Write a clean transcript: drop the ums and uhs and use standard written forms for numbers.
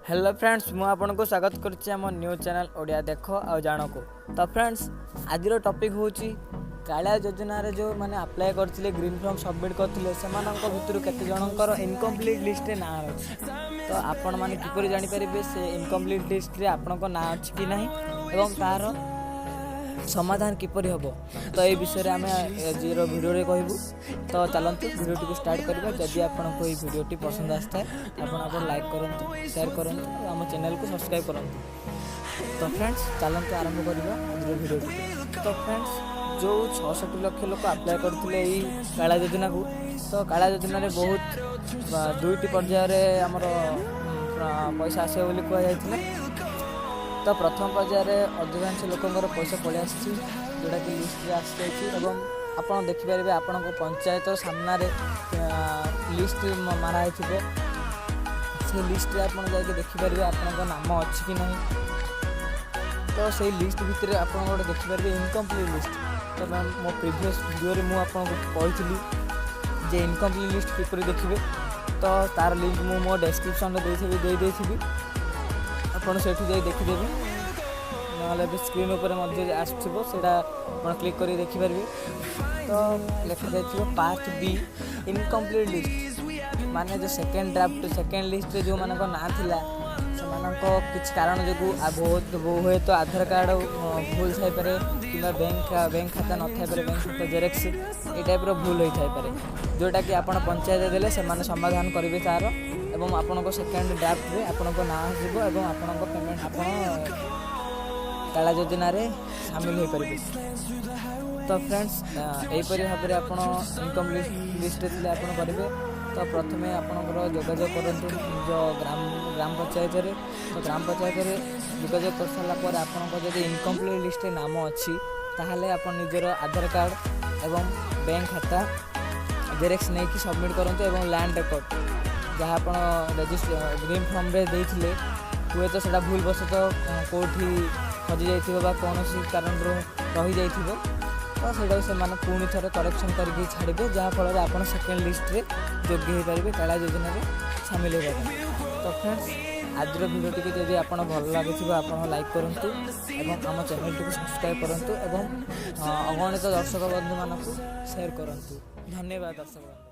Hello friends, ମୁଁ ଆପଣଙ୍କୁ ସ୍ୱାଗତ କରୁଛି ଆମ ନ୍ୟୁଜ୍ ଚ୍ୟାନେଲ୍ ଓଡ଼ିଆ ଦେଖ ଆଉ ଜାଣକୁ। ତ ଫ୍ରେଣ୍ଡସ୍, ଆଜିର ଟପିକ୍ ହେଉଛି କାଳିଆ ଯୋଜନାରେ ଯେଉଁମାନେ ଆପ୍ଲାଏ କରିଥିଲେ, ଗ୍ରୀନ୍ ଫର୍ମ ସବମିଟ୍ କରିଥିଲେ, ସେମାନଙ୍କ ଭିତରୁ କେତେ ଜଣଙ୍କର ଇନକମ୍ପ୍ଲିଟ୍ ଲିଷ୍ଟରେ ନାଁ ଅଛି। ତ ଆପଣମାନେ କିପରି ଜାଣିପାରିବେ ସେ ଇନକମ୍ପ୍ଲିଟ୍ ଲିଷ୍ଟରେ ଆପଣଙ୍କ ନାଁ ଅଛି କି ନାହିଁ ଏବଂ ତାହାର ସମାଧାନ କିପରି ହେବ, ତ ଏଇ ବିଷୟରେ ଆମେ ଆଜିର ଭିଡ଼ିଓରେ କହିବୁ। ତ ଚାଲନ୍ତୁ, ଭିଡ଼ିଓଟିକୁ ଷ୍ଟାର୍ଟ କରିବା। ଯଦି ଆପଣଙ୍କୁ ଏଇ ଭିଡ଼ିଓଟି ପସନ୍ଦ ଆସିଥାଏ, ଆପଣ ଆପଣ ଲାଇକ୍ କରନ୍ତୁ, ସେୟାର କରନ୍ତୁ ଆଉ ଆମ ଚ୍ୟାନେଲକୁ ସବସ୍କ୍ରାଇବ୍ କରନ୍ତୁ। ତ ଫ୍ରେଣ୍ଡସ୍, ଚାଲନ୍ତୁ ଆରମ୍ଭ କରିବା ଆଜିର ଭିଡ଼ିଓଟି। ତ ଫ୍ରେଣ୍ଡସ୍, ଯେଉଁ 66 ଲକ୍ଷ ଲୋକ ଆପ୍ଲାଏ କରିଥିଲେ ଏଇ କାଳିଆ ଯୋଜନାକୁ, ତ କାଳିଆ ଯୋଜନାରେ ବହୁତ ଦୁଇଟି ପର୍ଯ୍ୟାୟରେ ଆମର ପଇସା ଆସିବ ବୋଲି କୁହାଯାଇଥିଲା। ତ ପ୍ରଥମ ପର୍ଯ୍ୟାୟରେ ଅଧିକାଂଶ ଲୋକଙ୍କର ପଇସା ପଳେଇ ଆସିଛି, ଯେଉଁଟାକି ଲିଷ୍ଟରେ ଆସିଯାଇଛି ଏବଂ ଆପଣ ଦେଖିପାରିବେ, ଆପଣଙ୍କ ପଞ୍ଚାୟତ ସାମ୍ନାରେ ଲିଷ୍ଟ ମାରା ହେଇଥିବ। ସେ ଲିଷ୍ଟରେ ଆପଣ ଯାଇକି ଦେଖିପାରିବେ ଆପଣଙ୍କ ନାମ ଅଛି କି ନାହିଁ। ତ ସେଇ ଲିଷ୍ଟ ଭିତରେ ଆପଣ ଗୋଟେ ଦେଖିପାରିବେ ଇନକମ୍ପ୍ଲିଟ୍ ଲିଷ୍ଟ। ତ ମୋ ପ୍ରିଭିୟସ୍ ଭିଡ଼ିଓରେ ମୁଁ ଆପଣଙ୍କୁ କହିଥିଲି ଯେ ଇନକମ୍ପ୍ଲିଟ୍ ଲିଷ୍ଟ କିପରି ଦେଖିବେ। ତ ତାର ଲିଙ୍କ୍ ମୁଁ ମୋ ଡେସ୍କ୍ରିପସନ୍ରେ ଦେଇଥିବି, ଦେଇଦେଇଥିବି, ଆପଣ ସେଇଠୁ ଯାଇ ଦେଖିଦେବେ। ନହେଲେ ଏବେ ସ୍କ୍ରିନ୍ ଉପରେ ମଧ୍ୟ ଆସୁଥିବ, ସେଇଟା ଆପଣ କ୍ଲିକ୍ କରିକି ଦେଖିପାରିବେ। ତ ଲେଖାଯାଇଥିବ ପାର୍ଟ ବି ଇନକମ୍ପ୍ଲିଟ୍ ଲିଷ୍ଟ, ମାନେ ଯେଉଁ ସେକେଣ୍ଡ ଡ୍ରାଫ୍ଟ, ସେକେଣ୍ଡ ଲିଷ୍ଟରେ ଯେଉଁମାନଙ୍କ ନାଁ ଥିଲା, ସେମାନଙ୍କ କିଛି କାରଣ ଯୋଗୁଁ ବହୁତ ହୁଏତ ଆଧାର କାର୍ଡ଼ ଭୁଲ ଥାଇପାରେ କିମ୍ବା ବ୍ୟାଙ୍କ ଖାତା ନଥାଇପାରେ, ବ୍ୟାଙ୍କ ଖାତା ଜେରକ୍ସ, ଏଇ ଟାଇପ୍ର ଭୁଲ ହୋଇଥାଇପାରେ, ଯେଉଁଟାକି ଆପଣ ପଞ୍ଚାୟତ ଦେଲେ ସେମାନେ ସମାଧାନ କରିବେ ତା'ର ଏବଂ ଆପଣଙ୍କ ସେକେଣ୍ଡ ଡ୍ରାଫ୍ଟରେ ଆପଣଙ୍କ ନାଁ ଆସିବ ଏବଂ ଆପଣଙ୍କ ପେମେଣ୍ଟ, ଆପଣ କାଳିଆ ଯୋଜନାରେ ସାମିଲ ହୋଇପାରିବେ। ତ ଫ୍ରେଣ୍ଡସ୍, ଏହିପରି ଭାବରେ ଆପଣ ଇନକମ୍ ଲିଷ୍ଟରେ ଥିଲେ ଆପଣ କରିବେ। ତ ପ୍ରଥମେ ଆପଣଙ୍କର ଯୋଗାଯୋଗ କରନ୍ତୁ ନିଜ ଗ୍ରାମ ପଞ୍ଚାୟତରେ। ତ ଗ୍ରାମ ପଞ୍ଚାୟତରେ ଯୋଗାଯୋଗ କରିସାରିଲା ପରେ ଆପଣଙ୍କ ଯଦି ଇନକମ୍ପ୍ଲିଟ୍ ଲିଷ୍ଟରେ ନାମ ଅଛି, ତାହେଲେ ଆପଣ ନିଜର ଆଧାର କାର୍ଡ଼ ଏବଂ ବ୍ୟାଙ୍କ ଖାତା ଜେରକ୍ସ ନେଇକି ସବମିଟ୍ କରନ୍ତୁ ଏବଂ ଲ୍ୟାଣ୍ଡ ରେକର୍ଡ଼ ଯାହା ଆପଣ ଗ୍ରୀନ୍ ଫର୍ମରେ ଦେଇଥିଲେ, ହୁଏତ ସେଇଟା ଭୁଲବଶତଃ କେଉଁଠି ହଜିଯାଇଥିବ ବା କୌଣସି କାରଣରୁ ରହିଯାଇଥିବ, ତ ସେଇଟାକୁ ସେମାନେ ପୁଣି ଥରେ କରେକ୍ସନ୍ କରିକି ଛାଡ଼ିବେ, ଯାହାଫଳରେ ଆପଣ ସେକେଣ୍ଡ ଲିଷ୍ଟରେ ଯୋଗ୍ୟ ହୋଇପାରିବେ କାଳିଆ ଯୋଜନାରେ ସାମିଲ ହେବା ପାଇଁ। ତ ଫ୍ରେଣ୍ଡସ୍, ଆଜିର ଭିଡ଼ିଓଟିକୁ ଯଦି ଆପଣ ଭଲ ଲାଗୁଥିବ, ଆପଣ ଲାଇକ୍ କରନ୍ତୁ ଏବଂ ଆମ ଚ୍ୟାନେଲଟିକୁ ସବସ୍କ୍ରାଇବ୍ କରନ୍ତୁ ଏବଂ ଅଗଣିତ ଦର୍ଶକ ବନ୍ଧୁମାନଙ୍କୁ ସେୟାର କରନ୍ତୁ। ଧନ୍ୟବାଦ ଦର୍ଶକ ବନ୍ଧୁ।